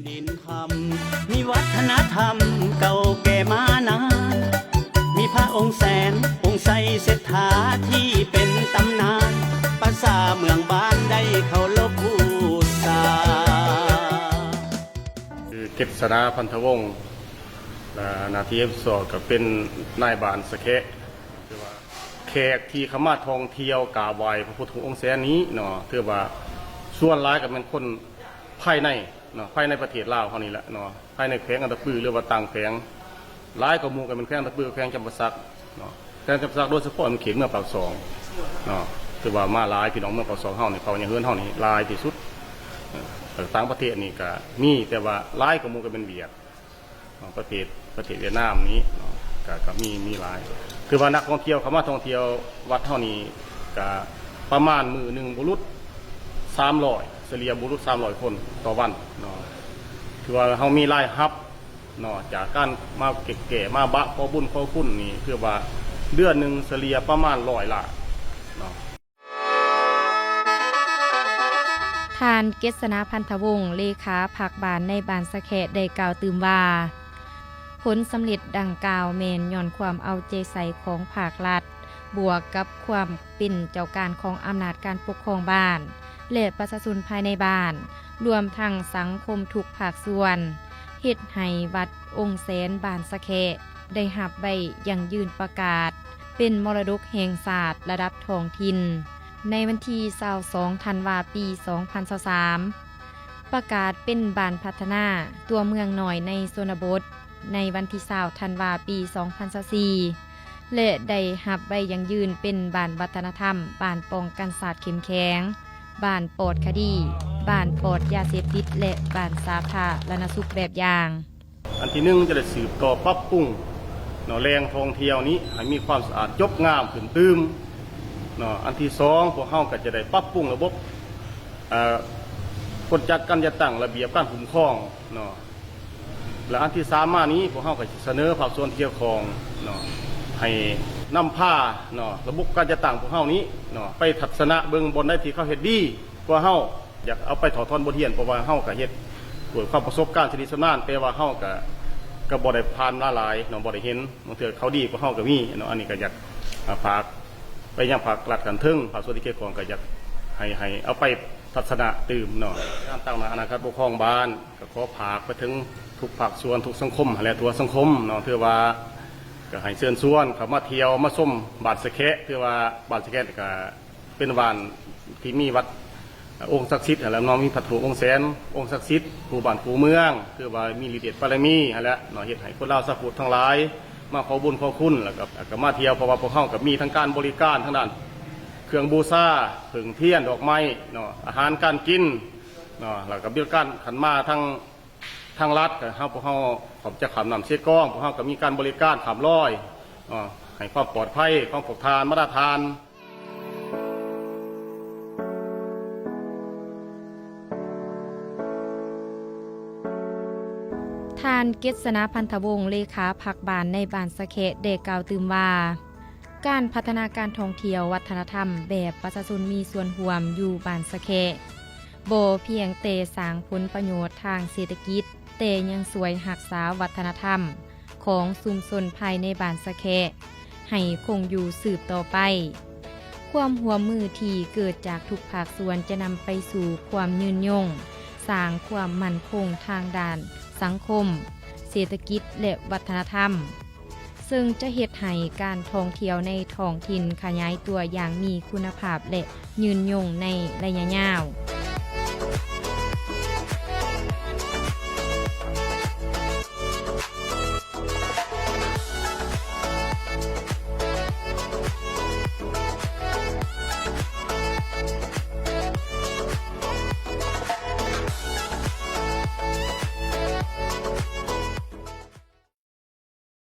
ດິນຄຳ ມີວັດທະນະທຳເກົ່າແກ່ມານານ ມີພະອົງແສນ ອົງໄຊເສດຖາທີ່ເປັນຕຳນານ ປະຊາເມືອງບ້ານໄດ້ເຄົາລົບບູຊາ. ຊື່ ເກດສະໜາ ພັນທະວົງ ແລະ ໜ້າທີ່ຮັບຜິດຊອບກໍເປັນນາຍບ້ານສະແຄະ. ຖືວ່າແຂກທີ່ເຂົ້າມາທ່ອງທ່ຽວກາບໄຫວ້ພະພຸດທະຮູບອົງແສນນີ້ເນາະ ຖືວ່າສ່ວນຫຼາຍກໍແມ່ນຄົນພາຍໃນເນາະ ພາຍໃນປະເທດລາວເຮົານີ້ແຫຼະເນາະ ພາຍໃນແຂວງອັດຕະປື ຫຼືວ່າຕ່າງແຂວງ ຫຼາຍກວ່າໝູ່ກໍແມ່ນແຂວງອັດຕະປື ແຂວງຈຳປາສັກເນາະ ແຂວງຈຳປາສັກ ໂດຍສະເພາະເຂດເມືອງປາກຊ່ອງເນາະ ຖືວ່າມາຫຼາຍ ພີ່ນ້ອງເມືອງປາກຊ່ອງເຮົານີ້ ເຂົ້າມາເຮືອນເຮົານີ້ຫຼາຍທີ່ສຸດ. ເອີ ຕ່າງປະເທດນີ້ກໍມີ ແຕ່ວ່າຫຼາຍກວ່າໝູ່ກໍແມ່ນຫວຽດ ເນາະ ປະເທດ ປະເທດຫວຽດນາມນີ້ເນາະ ກະ ກະມີ ມີຫຼາຍ ຖືວ່ານັກທ່ອງທ່ຽວເຂົ້າມາທ່ອງທ່ຽວວັດເຮົານີ້ກະປະມານມື້ໜຶ່ງບໍ່ຫຼຸດສາມຮ້ອຍ ສະເລ່ຍບໍ່ຫຼຸດສາມຮ້ອຍຄົນຕໍ່ວັນເນາະ ຖືວ່າເຮົາມີລາຍຮັບເນາະ ຈາກການມາເກັບແກ້ ມາບະ ຂໍບຸນຂໍຄຸນນີ້ ຄືວ່າເດືອນໜຶ່ງສະເລ່ຍປະມານຮ້ອຍລ້ານເນາະ. ທ່ານ ເກດສະໜາ ພັນທະວົງ ເລຂາພັກບ້ານໃນບ້ານສະແຄະ ໄດ້ກ່າວຕື່ມວ່າ ຜົນສຳເລັດດັ່ງກ່າວແມ່ນຍ້ອນຄວາມເອົາໃຈໃສ່ຂອງພາກລັດ ບວກກັບຄວາມເປັນເຈົ້າການຂອງອຳນາດການປົກຄອງບ້ານ ແລະ ປະຊາຊົນພາຍໃນບ້ານ ລວມທັງສັງຄົມທຸກພາກສ່ວນ ເຮັດໃຫ້ວັດອົງແສນບ້ານສະແຄະ ໄດ້ຮັບໃບຢັ້ງຢືນປະກາດເປັນມໍລະດົກແຫ່ງຊາດລະດັບທ້ອງຖິ່ນ ໃນວັນທີຊາວສອງ ທັນວາ ປີສອງພັນຊາວສາມ, ປະກາດເປັນບ້ານພັດທະນາຕົວເມືອງນ້ອຍໃນຊົນນະບົດ ໃນວັນທີຊາວ ທັນວາ ປີສອງພັນຊາວສີ່ ແລະ ໄດ້ຮັບໃບຢັ້ງຢືນເປັນບ້ານວັດທະນະທຳ, ບ້ານປ້ອງກັນຊາດເຂັ້ມແຂງ, ບ້ານປອດຄະດີ, ບ້ານປອດຢາເສບຕິດ ແລະ ບ້ານສາທາລະນະສຸກແບບຢ່າງ. ອັນທີໜຶ່ງ ຈະໄດ້ສືບຕໍ່ປັບປຸງເນາະ ແຫຼ່ງທ່ອງທ່ຽວນີ້ໃຫ້ມີຄວາມສະອາດຈົບງາມຂຶ້ນຕື່ມເນາະ. ອັນທີສອງ ພວກເຮົາກໍຈະໄດ້ປັບປຸງລະບົບ ເອີ ກົດຈັດການຈັດຕັ້ງ ລະບຽບການຄຸ້ມຄອງເນາະ. ແລະ ອັນທີສາມມານີ້ ພວກເຮົາກໍຊິສະເໜີພາກສ່ວນທີ່ກ່ຽວຂ້ອງເນາະ ໃຫ້ນຳພາເນາະ ລະບົບການຈັດຕັ້ງພວກເຮົານີ້ເນາະ ໄປທັດສະນະເບິ່ງບ່ອນໃດທີ່ເຂົາເຮັດດີກວ່າເຮົາ ຢາກເອົາໄປຖອດຖອນບົດຮຽນ ເພາະວ່າເຮົາກໍເຮັດດ້ວຍຄວາມປະສົບການຊຳນິຊຳນານ ແຕ່ວ່າເຮົາກໍ ກໍບໍ່ໄດ້ຜ່ານມາຫຼາຍເນາະ ບໍ່ໄດ້ເຫັນ ບາງເທື່ອເຂົາດີກວ່າເຮົາກໍມີເນາະ. ອັນນີ້ກໍຢາກ ອາ ຝາກໄປຍັງພາກລັດຂັ້ນເທິງ ພາກສ່ວນທີ່ກ່ຽວຂ້ອງ ກໍຢາກໃຫ້ ໃຫ້ເອົາໄປທັດສະນະຕື່ມເນາະ. ການຕັ້ງໜ້າອະນາການປົກຄອງບ້ານ ກໍຂໍຝາກໄປເຖິງທຸກພາກສ່ວນ ທຸກສັງຄົມຫັ້ນແຫຼະ ທົ່ວສັງຄົມເນາະ ຖືວ່າກໍໃຫ້ເຊີນຊວນເຂົ້າມາທ່ຽວມາຊົມບ້ານສະແຄະ ຖືວ່າບ້ານສະແຄະກໍ ເປັນບ້ານທີ່ມີວັດ ອົງສັກສິດຫັ້ນແຫຼະເນາະ ມີພະພຸດທະຮູບອົງແສນ ອົງສັກສິດ ຄູ່ບ້ານຄູ່ເມືອງ ຄືວ່າມີລິດເດດບາລະມີຫັ້ນແຫຼະເນາະ ເຮັດໃຫ້ຄົນລາວຊາວພຸດທັງຫຼາຍມາຂໍບຸນຂໍຄຸນ ແລ້ວກໍ ກໍມາທ່ຽວ ເພາະວ່າພວກເຮົາກໍມີທັງການບໍລິການທາງດ້ານເຄື່ອງບູຊາ ເຜິ້ງທຽນ ດອກໄມ້ເນາະ ອາຫານການກິນເນາະ ແລ້ວກໍບໍລິການຄັນມາທາງ ທາງລັດ ກໍເຮົາ ພວກເຮົາຂອບຈະຂ້າມນ້ຳເຊກອງ ພວກເຮົາກໍມີການບໍລິການຂ້າມລອຍ ເນາະ ໃຫ້ຄວາມປອດໄພຂອງພວກທ່ານ ມາດາທ່ານ. ທ່ານ ເກດສະໜາ ພັນທະວົງ ເລຂາພັກບ້ານໃນບ້ານສະແຄະ ໄດ້ກ່າວຕື່ມວ່າ ການພັດທະນາການທ່ອງທ່ຽວວັດທະນະທຳແບບປະຊາຊົນມີສ່ວນຮ່ວມຢູ່ບ້ານສະແຄະ ບໍ່ພຽງແຕ່ສ້າງຜົນປະໂຫຍດທາງເສດຖະກິດ, ແຕ່ຍັງຊ່ວຍຮັກສາວັດທະນະທຳຂອງຊຸມຊົນພາຍໃນບ້ານສະແຄະໃຫ້ຄົງຢູ່ສືບຕໍ່ໄປ. ຄວາມຮ່ວມມືທີ່ເກີດຈາກທຸກພາກສ່ວນຈະນຳໄປສູ່ຄວາມຍືນຍົງ, ສ້າງຄວາມໝັ້ນຄົງທາງດ້ານສັງຄົມ, ເສດຖະກິດ ແລະ ວັດທະນະທຳ. ເຊິ່ງຈະເຮັດໃຫ້ການທ່ອງທ່ຽວໃນທ້ອງຖິ່ນຂະຫຍາຍຕົວຢ່າງມີຄຸນນະພາບ ແລະ ຍືນຍົງໃນໄລຍະຍາວ.